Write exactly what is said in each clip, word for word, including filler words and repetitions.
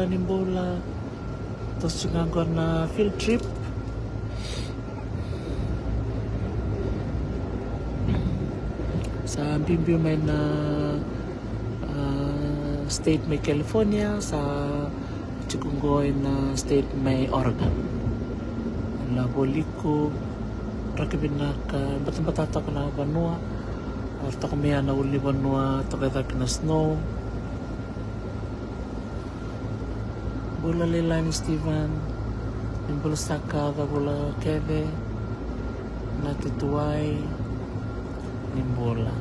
Ni bula, toso ga qo na field trip. Sa biubiu mai na, ah, state mai California, sa tiko qo ena state mai Oregon. Na voli iko, draki vinaka, batabata toka na vanua, ah, toka mai na ulunivanua, toka cake na snow. Bula Leilani Steven, ni bula saka, vakavula kece, na tutuwai, ni bula.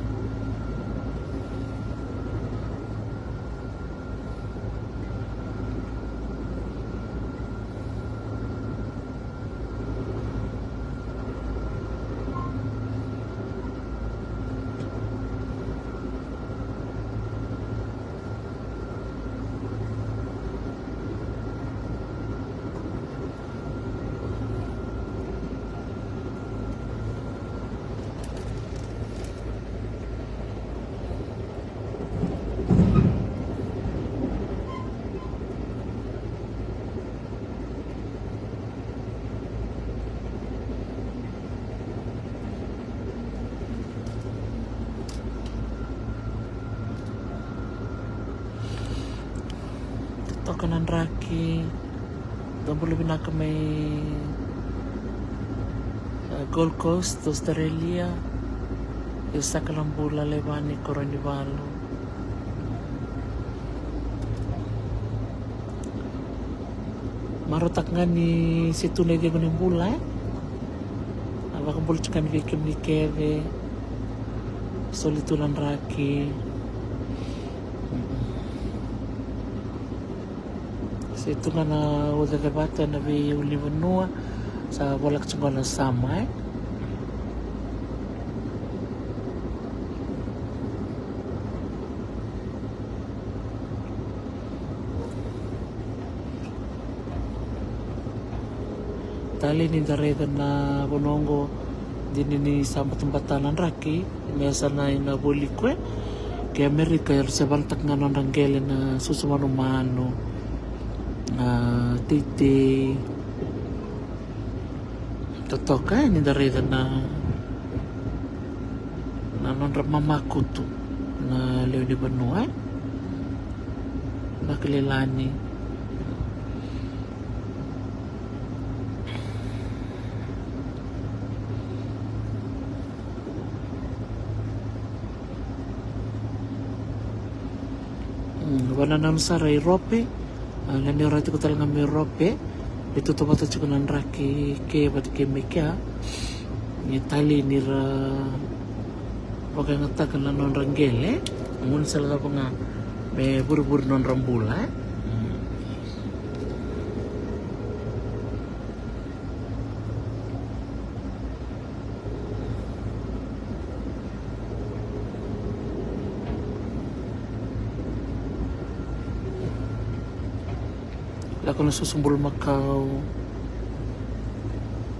Toka na draki. Dou bula vinaka mai, eh, Gold Coast, Australia. Io, saka na bula levani, koro ni valu. Marautaka ga ni se tu na icegu ni bula, eh? A vakabula tiko ga ni vei kemuni kece. Soli tu na draki. Se tu ga na ucacevata ena veiulunivanua, sa voleka tiko na summer, eh? Talei ni da raica na vanua oqo, dina ni sa batabata na draki, me yasana ena voli iko, e. Ke Amerika, era se valataka ga nodra qele na susu manumanu, na teitei. Totoka, e, ni da raica na, na nodra mamakutu na lewe ni vanua, e. Na ka Leilani. Mm, vanananu sara i Rope. A, na neirau tiko tale ga mai Rope, e tautauvata tiko na draki ke vata kei mai kea. Ni talei ni ra vakayagataka na nodra qele, gaunisala cava ga me vurevure nodra bula, e. Mm. Lako na susu bulumakau,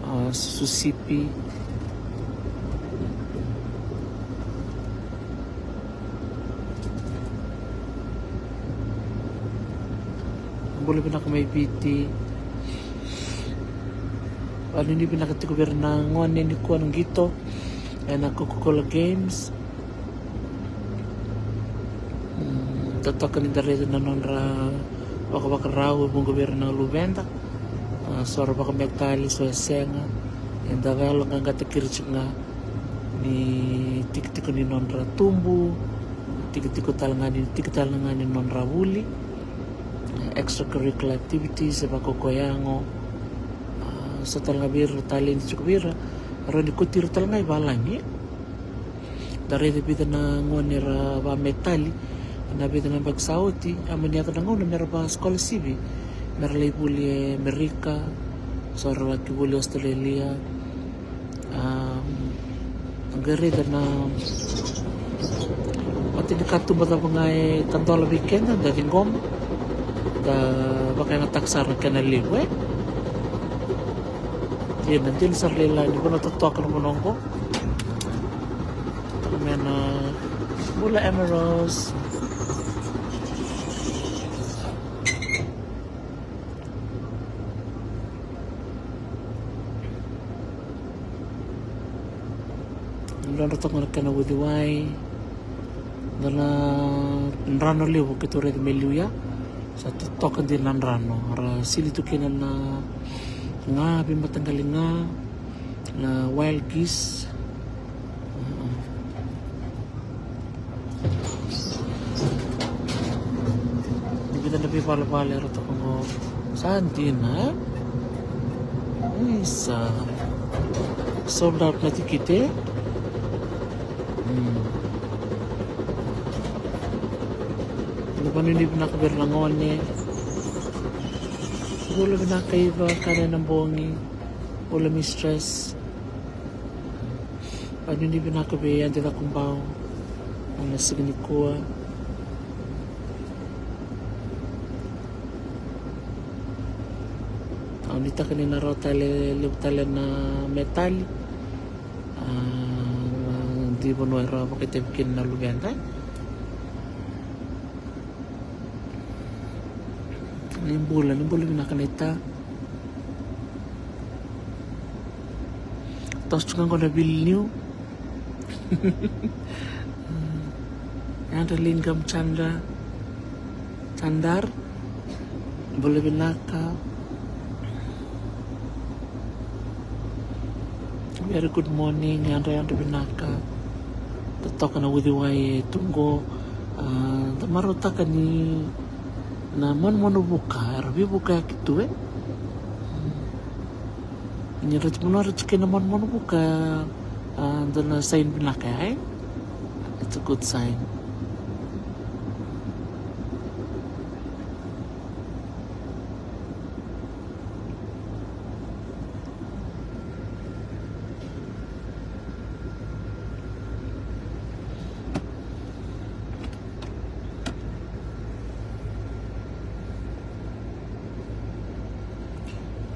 a, susu sipi. Bula vinaka mai Viti. Vanuinui vinaka tiko vei ira na gone nikua na qito ena Coca-Cola Games. Mm, totoka ni da raica na nodra vakavakarau e vuqa vei ira na luveda. A, so ra vakametali, so e sega. Eda vakayaloqaqataki ira tiko ga ni tikotiko ni nodra tubu, tikotiko tale ga ni, tiko tale ga ni nodra vuli, extracurricular activities, e vakakoya yago. A, so tale ga vei ira, talei tiko vei ira, rawa ni kauti ira tale ga i valagi. Da raica vica na gone era vakametali ena vica na yabaki sa oti, a mani yaco na gauna me ra vakaskolasiviti, me ra lai vuli e Amerika, so ra laki vuli Australia. Am, qai raica na matanikatuba cava ga e tadola vei keda, da ciqoma, da vakayagataka sara na kena levu, e. Dina, dina sara Leilani, vanua totoka na vanua oqo. Toka mai na bula Emeralds. Dra toka na kena uciwai. Dua na drano levu keitou raica me liu ya. Sa totoka dina na drano. Ra sili tu kina na ga, veimataqali ga, na wild geese. Ni vica na veivalevale era toka qo. Sa dina, e? Isa. Sold out na tikite. Mm. Ni vanuinui vinaka vei ira na gone. Bula vinaka Iva, kare na bogi. Bula mistress. Vanuinui vinaka vei Adi Cakobau ena siga nikua. Au nuitaka ni na rawa tale, levu tale na metali. A, na dui vanua era vakaitavi kina na luveda. Ni bula, ni bula vinaka naita. Toso tu ga qo na vili niu. Yadra Lingam Chandra, Chandar. Bula vinaka. Very good morning, yadra, yadra vinaka. Totoka na uciwai e tu qo. A, da marautaka ni na manumanu vuka era veivukayaki tu, e. Ni ra tiko, ra tiko na manumanu vuka, a, dua na sign vinaka ya, e. It's a good sign.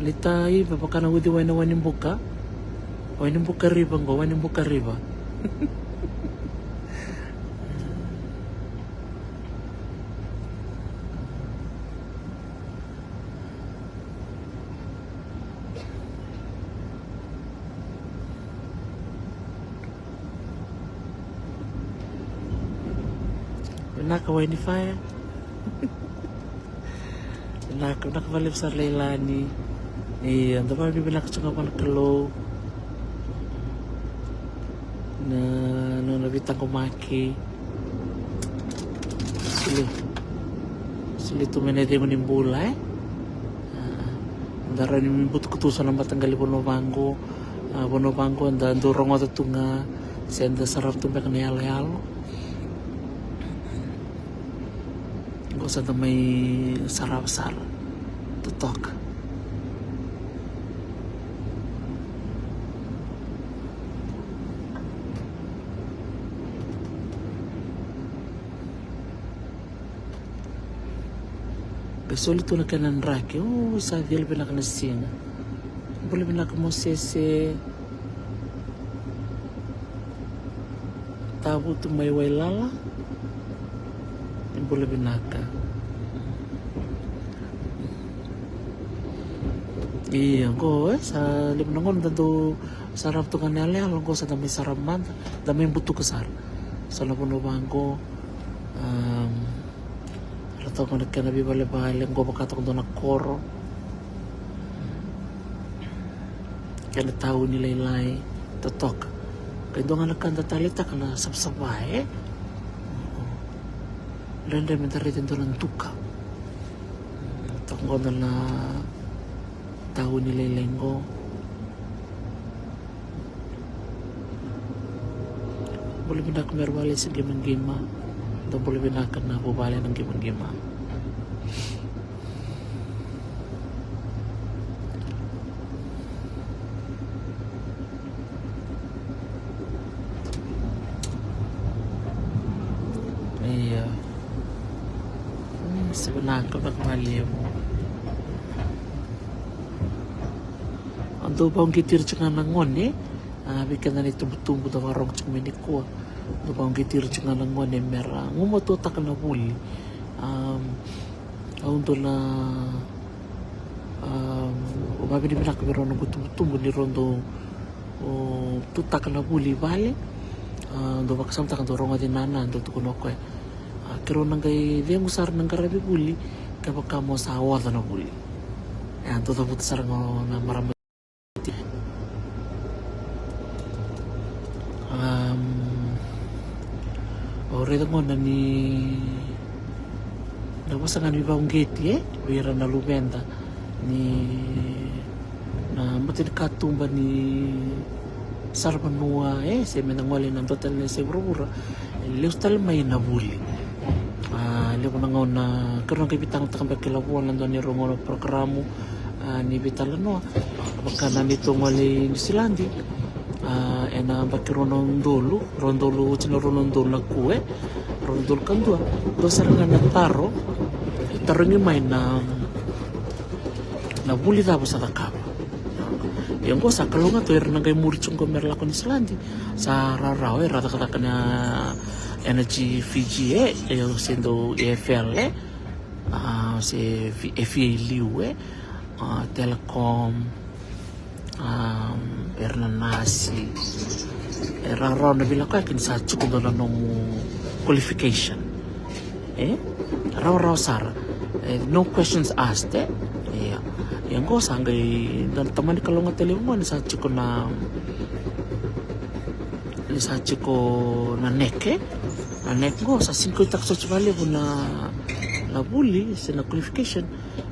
Lita Iva, vaka na uciwai na Wainibuka. Wainibuka River qo, Wainibuka River. Vinaka Wainifaya. Vinaka, vinaka vakalevu sara Leilani. Ia, da vakavinavinaka tiko ga vua na Kalou na nona veitaqomaki. Soli, soli tu mai na icegu ni bula, e? A, da rawa ni butuka tu so na mataqali vanua vaqo. A, vanua vaqo da dau rogoca tu ga, se da sarava tu beka na iyaloyalo. Qo sa da mai sarava sara. Totoka. Qai soli tu na kena draki. O, sa cila vinaka na siga. Bula vinaka Mosese. Tavutu mai Wailala. Bula vinaka. Ia, qo, e, sa levu na gauna da dau sarava tu ga na iyaloyalo, qo sa da mai sarava mada, da mai butuka sara. So na vanua vaqo, am, ra toka na kena veivalevale, qo vaka toka dua na koro. Kena tauni lailai, totoka. Ke dua ga na ka da taleitaka na savasava, e? Dredre me da raica e dua na duka. Toka qo dua na tauni lailai qo. Bula vinaka Merevale se Qimaqima. Da bula vinaka na vuvale na Qimaqima. Ia. Mm, se vinaka vakalevu. Au dau vakauqeti ira tiko ga na gone, a, vei keda na itubutubu da vakarogo tiko mai nikua. Au dau vakauqeti ira tiko ga na gone mera gumatuataka na vuli. Am, au dau na, am, vakavinavinaka vei rau na noqu itubutubu ni rau dau, o, tutaka na vuli i vale. A, dou vakasamataka, dou rogoci na, na dou tukuna o koya. A, keirau na qai cegu sara na qaravi vuli kevaka mo sa oca na vuli. E, a, dou cavuta sara ga na marama. Am, au raica gona ni na vosa ga ni veivakauqeti, e, vei ira na luveda ni na matanikatuba ni saravanua, e, se meda gole na dua tale na yasai vuravura, e lesu tale mai na vuli. A, levu na gauna keirau na qai veitagataka beka kila vua na dua ni rau gauna porokaramu, a, ni veitalanoa. Vaka na neitou gole i Niusiladi, a, ena yabaki rua na udolu, rua na udolu, oti na rua na udolu na kue, rua na udolu ka dua, dua sara ga na taro e tarogi mai na, na vuli cava sa cakava. Ia oqo sa kalougata o ira na qai muri tiko qo mera lako Niusiladi. Sa rawarawa era cakacaka na Energy Fiji, e, e, se dau E F L, e, a, se fi-, e fia i liu, e, a, Telecom, a, era na nasi. E rawarawa na veilakoyaki ni sa tiko dua na nomu qualification. E rawarawa sara. E, no questions asked, e. Ia, ia oqo sa qai dua na tamani kalougata levu qo ni sa tiko na, ni sa tiko na NEC, e. Na NEC qo sa sega ni kauta soti vakalevu na, na vuli se na qualification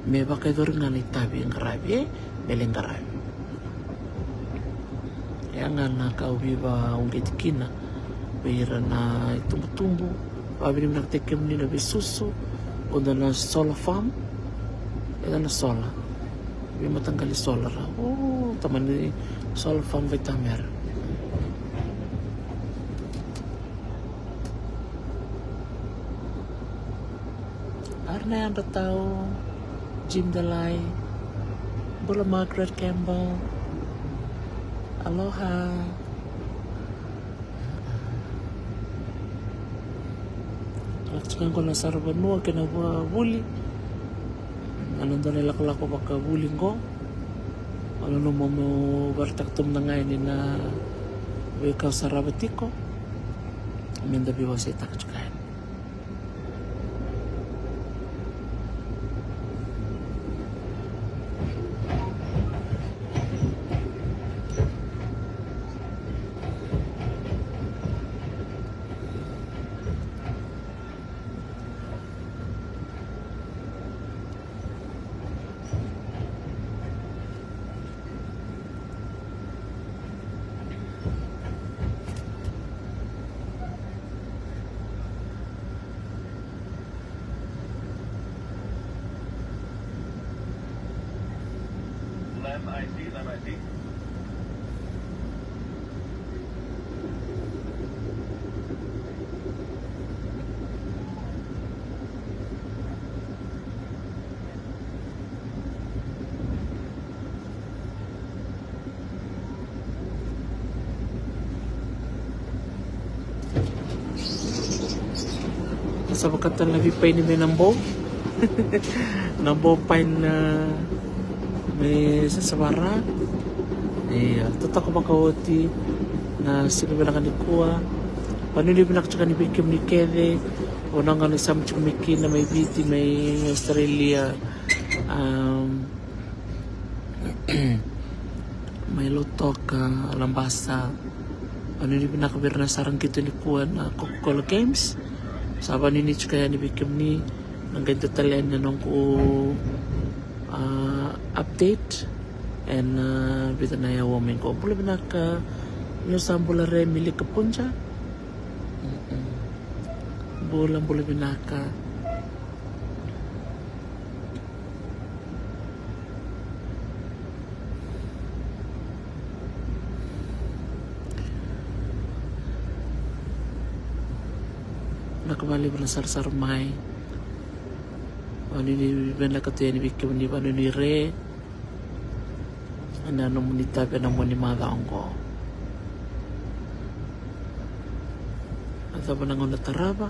me vakayacori ga na itavi e qaravi, e, me lai qaravi. Ia ga na ka au veivakauqeti kina vei ira na itubutubu, vakavinavinakataki kemuni na veisusu. Oqo dua na solar farm, e dua na solar, veimataqali solar, a, o, tamani solar farm vei Tamera. Arna Yadra Tau, Jim Delai, bula Margaret Campbell, aloha. Lako tiko qo na saravanua kei na vua vuli. Na dua na ilakolako vakavuli qo. Au nanuma meu vakaraitaka tu mada ga yani na veika au sarava tiko. Meda veiwaseitaka tiko yani. Sa vaka tale na veipaini mai Nabou. Nabou Pine, e, mai Sasavara. Ia, totoka vakaoti na siga vinaka nikua. Vanuinui vinaka tiko yani vei kemuni kece. Vanua ga ni sa mai tiko mai kina, mai Viti, mai Australia. Am, mai Lautoka, Labasa. Vanuinui vinaka vei ira na sa ra qito nikua na Coca-Cola Games. Sa vanuinui tiko yani vei kemuni. Na qai dua tale yani na noqu, a, update ena, a, vica na aua mai qo. Bula vinaka. Niu sa bula re Milika Punja. Mm-mm. Bula, bula vinaka. Vinaka vakalevu na sarasara mai. Vanuinui vinaka tu yani vei kemuni, vanuinui re. Ena nomuni itavi ena mua ni macawa oqo. Na cava na gauna tarava,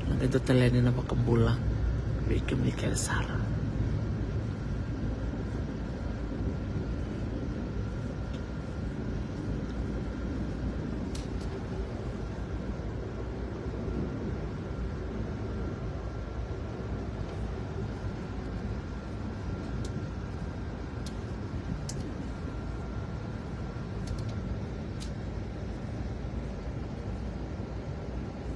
na qai dua tale yani na vakabula vei kemuni kece sara.